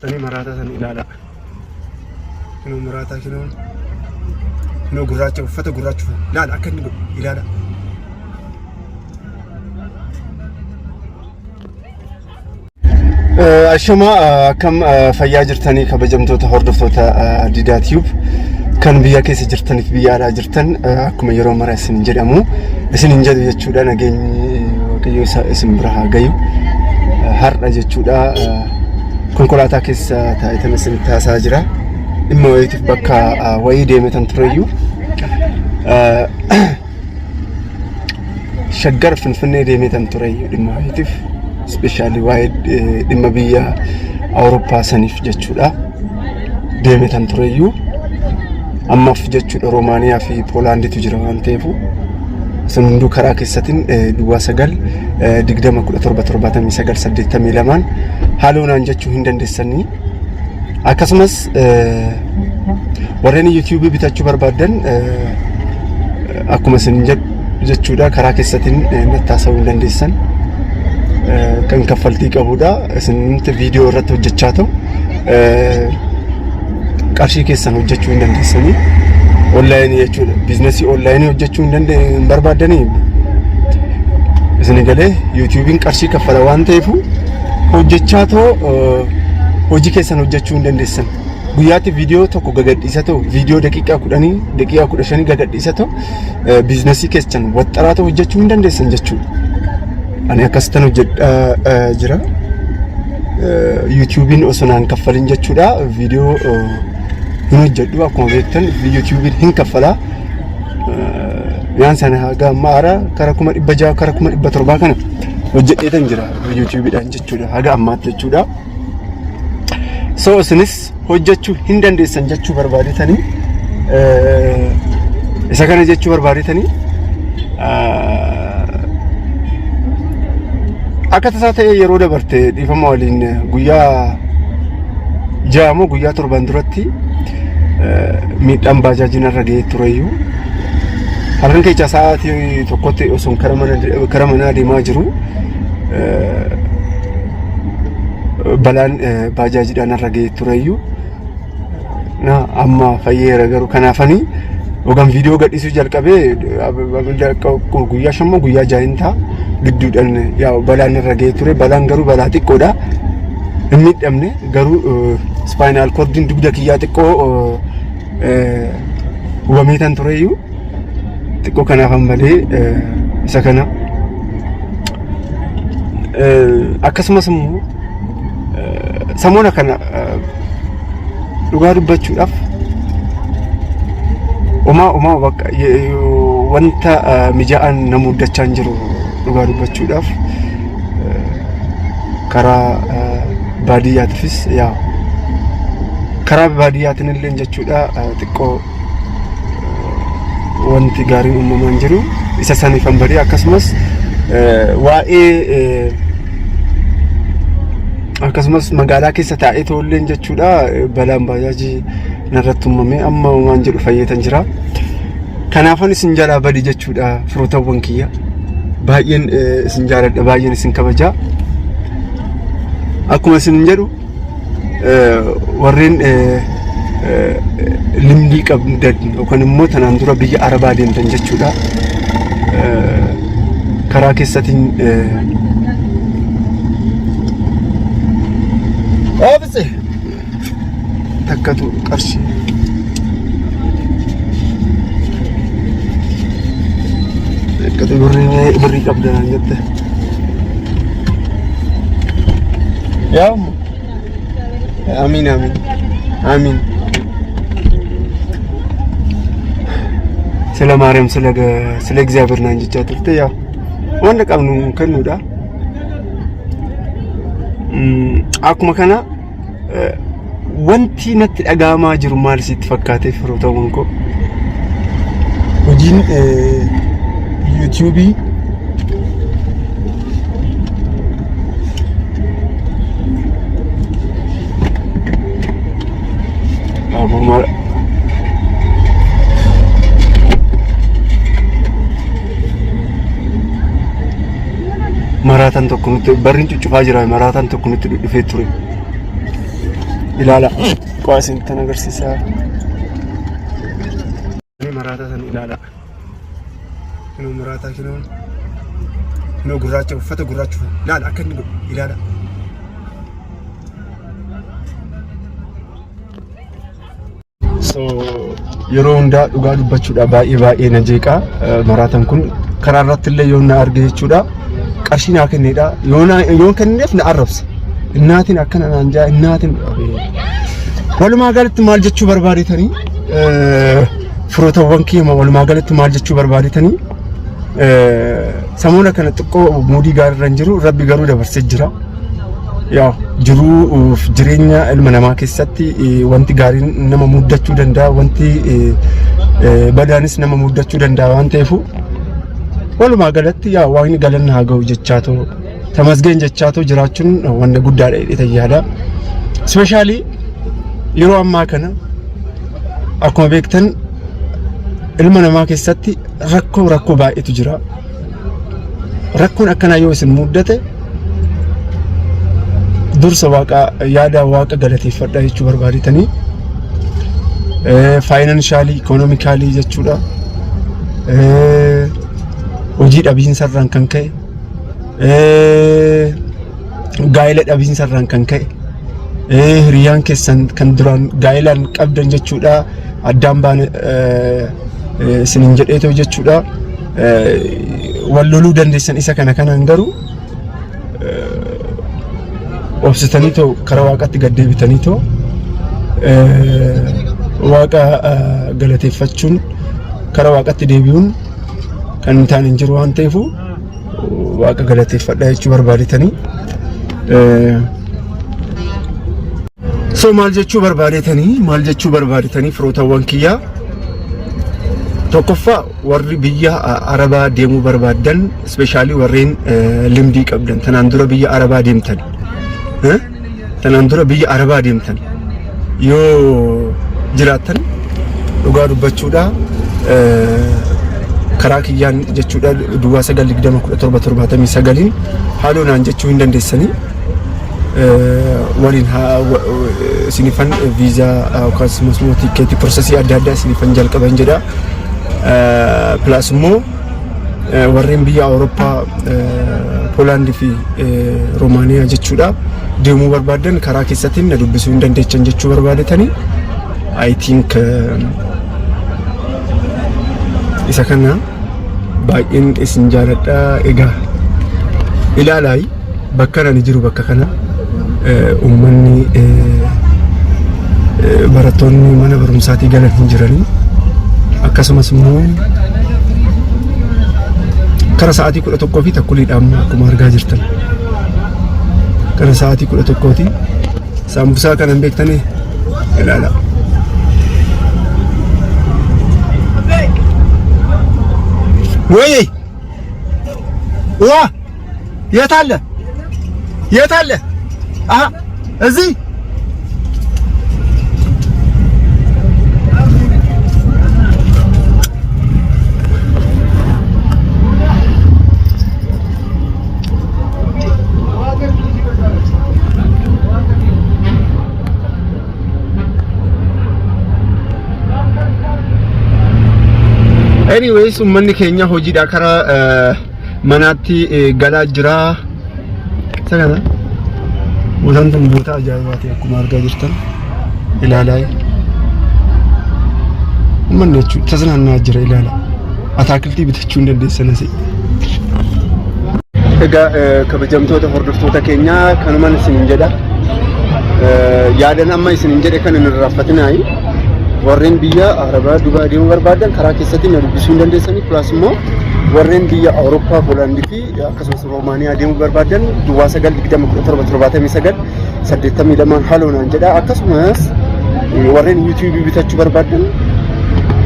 Tani maraataa san ilaala. Kinoo maraataa kinoo. Kinoo gurraacha uffata gurraacha uffata. Ilaala akka inni godhu ilaala. Ashama akkam fayyaa jirtanii kabajamtoota hordoftoota Didaa Tube kan biyya keessa jirtaniif biyya alaa jirtan akkuma yeroo mara isin jedhamu isin hin jedhu jechuudha nageenyi waaqayyo isin bira haa gayu har'a jechuudha konkolaataa keessa taa'etan isin taasaa jira dhimma wayiitiif bakka wayii deemetan tureyyuu Shaggar Finfinnee deemetan tureyyuu dhimma wayiitiif ispeeshaalii waa'ee dhimma biyya Awurooppaa saniif jechuudha deemetan tureyyuu ammaaf jechuudha Roomaaniyaa fi Poolaanditu jira waan ta'eefu sun hunduu karaa keessatiin duwwaa 9 20 17 79 82 haaloo naan jechuu hin dandeessanii akkasumas warreen yuutuubii bitachuu barbaaddan akkuma isin jedhu jechuudha karaa keessatiin natti haasa'uu hin dandeessan kan kaffaltii qabudha isin viidiyoo irratti hojjechaa ta'u qarshii keessan hojjechuu hin dandeessanii onlaayinii jechuudha. Biizinasii onlaayinii hojjechuu hin hin barbaaddanii isin galee yuutuubiin qarshii kaffala waan ta'eef hojjechaa too hojii keessan hojjechuu hin dandeessan. Guyyaatti viidiyoo tokko gagadhiisa ta'u viidiyoo daqiiqaa 10 daqiiqaa 15 gagadhiisa ta'u biizinasii keessan waxxaraa ta'u hojjechuu hin dandeessan jechuudha. Ani akkasittan hojjedhaa jira. Yuutuubiin osoo naan kaffalin jechuudha. Viidiyoo hin hojjedhu akkuma beektan yuutuubiin hin kaffala. Yaan sana haga ammaa hara kara 600,000 kara 700,000 kana hojjedheetan jira yuutuubiidhaan jechuudha haga ammaatti jechuudha. So isinis hojjechuu hin dandeessan jechuu barbaadetanii isa kana jechuu barbaadetanii akka tasaa ta'ee yeroo dabarte dhiifama waliin guyyaa 6 moo guyyaa 7 duratti miidhaan baajaajiin irra ga'ee tureyyuu halkan keessa sa'aatii tokkotti osoo kara manaa deemaa jiru balaan baajaajiidhaan irra ga'ee tureyyuu na amma fayyeera garuu kanaafanii ogan viidiyoo gadhiisuu jalqabee guyyaa shammoo guyyaa jaahin ta'a gidduudhaan yaa balaan irra ga'ee ture balaan garuu balaa xiqqoodha hin miidhamne garuu ispaayinaal koordiin dugda kiyyaa xiqqoo hubameetan tureyyuu xiqqoo kanaafan malee isa kana Akkasumas immoo samoona kana dhugaa dubbachuudhaaf homaa homaa bakka wanta mijaa'aan na muddachaa hin jiru dhugaa dubbachuudhaaf karaa baadiyyaatiifis yaa karaa baadiyyaatiin illee jechuudha xiqqoo wanti gaariin uumamaan jiru isa saniifan badee akkasumas waa'ee akkasumas magaalaa keessa taa'ee toolleen jechuudha balaan baajaajii narratti uumame amma waan jedhu fayyeetan jira. Kanaafan isin jalaa badi jechuudha firootawwan kiyya. Baay'een isin jaaladha baay'een isin kabaja. Akkuma isin jedhu warreen limdii qabdan yookaan immoo tanaan dura biyya Arabaa deemtan jechuudha. Karaa keessatiin Oofise takkatu qarshii. Takkatu birrii qabda naan jette. Yaa umma. Amiin amiin. Amiin. Sila Maariyaam sila sila Egzaabeer naan jechaa turte yaa wanta qabnu kennuudha. Akkuma kana wanti natti dhaga'amaa jiru maal sitti fakkaatee firootawwan koo? Hojiin yuutuubii Maraataan tokko nutti barriin cuccufaa jira maraataan tokko nutti dhufee ture. Ilaala. Qo'aa isin agarsiisaa. Maraataa san ilaala. Kinoo maraataa kinoo. Kinoo gurraacha uffata gurraacha uffata. Ilaala akka inni godhu ilaala. So yeroo hundaa dhugaa dubbachuudha baay'ee baay'ee na jeeqa. Maraataan kun karaa irratti illee yoo na arge jechuudha qarshii naa kenneedha. Yoo na yoo kenneef na arrabsa. Innaatiin akkana naan jaa innaatiin. Walumaa galatti maal jechuu barbaadetanii firootawwan kiyya walumaa galatti maal jechuu barbaadetanii samoona kana xiqqoo muudii gaarii irra hin jiru rabbi garuu dabarsee jira. Yaa jiruu fi jireenya ilma namaa keessatti wanti gaariin nama muddachuu danda'a wanti badaanis nama muddachuu danda'a waan ta'eef walumaa galatti yaa waaqni galanna haa ga'u jechaatoo tamasgeen jechaatoo jiraachuun wanta guddaadha jedhee yaada. Especially yeroo ammaa kana akkuma beektan ilma namaa keessatti rakkoo rakkoo baay'eetu jira. Rakkoon akkanaa yoo isin muddate dursa waaqa yaada waaqa galateeffadhaa jechuu barbaadetanii financially economically jechuudha. Hojii dhabiinsarraan kan ka'e gaa'ela dhabiinsarraan kan ka'e hiriyaan keessan kan duraan gaa'ilaan qabdan jechuudha addaan baane isinin jedheetoo jechuudha wal loluu dandeessan isa kana kanaan garuu obsitanii too karaa waaqatti gad deebitanii too waaqa galateeffachuun karaa waaqatti deebi'uun kan hin taane hin jiru waan ta'eef waaqa galateeffadhaa jechuu barbaadetanii. So maal jechuu barbaadetanii maal jechuu barbaadetanii firootawwan kiyyaa tokkoffaa warri biyya Arabaa deemuu barbaaddan especially warreen limdii qabdan tanaan dura biyya Arabaa deemtan tanaan dura biyya Arabaa deemtan yoo jiraattan dhugaa dubbachuudha karaa kiyyaan jechuudha duwwaa 9 20 17 79 haaloo naan jechuu hin dandeessanii waliin isinifan viizaa akkasumas immoo tiikkeetii processii adda addaa isinifan jalqaban jedha. Plus immoo warreen biyya Awurooppaa Poolaandii fi Roomaaniyaa jechuudha deemuu barbaadan karaa keessattiin na dubbisuu hin dandeechan jechuu barbaadetanii I think isa kana baay'een isin jaaladha. Egaa ilaalaa bakka ani jiru bakka kana uummanni barattoonni mana barumsaatii galan hin jiranii akkasumas immoo kara sa'aatii 11 fi takkuliidha amma akkuma argaa jirtan kara sa'aatii 11ti. Saambusaa kana hin beektanii ilaala. ወይ ዋ የት አለ የት አለ? አሀ እዚህ። Anyways, uummanni keenya hojiidha karaa manaatti galaa jira. Isa kana bootaan tun boota ajaa'ibaati akkuma argaa jirtan ilaalaa. Uummanni jechuun tasnaannaa jira ilaala. Ataakiltii bitachuu hin dandeessan asii. Egaa kabajamtoota hordoftoota keenyaa kanumaan isinin jedha. Yaadan amma isinin jedhe kan hin irraanfatinaayi. Warreen biyya Arabaa Dubaay deemuu barbaadan karaa keessatti na dubbisuu hin dandeessanii. Plus immoo warreen biyya Awurooppaa Poolaandii fi akkasumas Roomaaniyaa deemuu barbaadan duwwaa 9 20 17 79 82 haloo naan jedha. Akkasumas warreen YouTubeii bitachuu barbaadan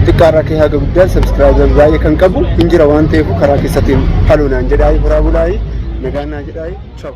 xiqqaarraa ka'ee haga guddaa subscriber baay'ee kan qabu hin jira waan ta'eef karaa keessattiin haloo naan jedhaa. Horaa bulaayi nagaan naa jedhaa. Ciao.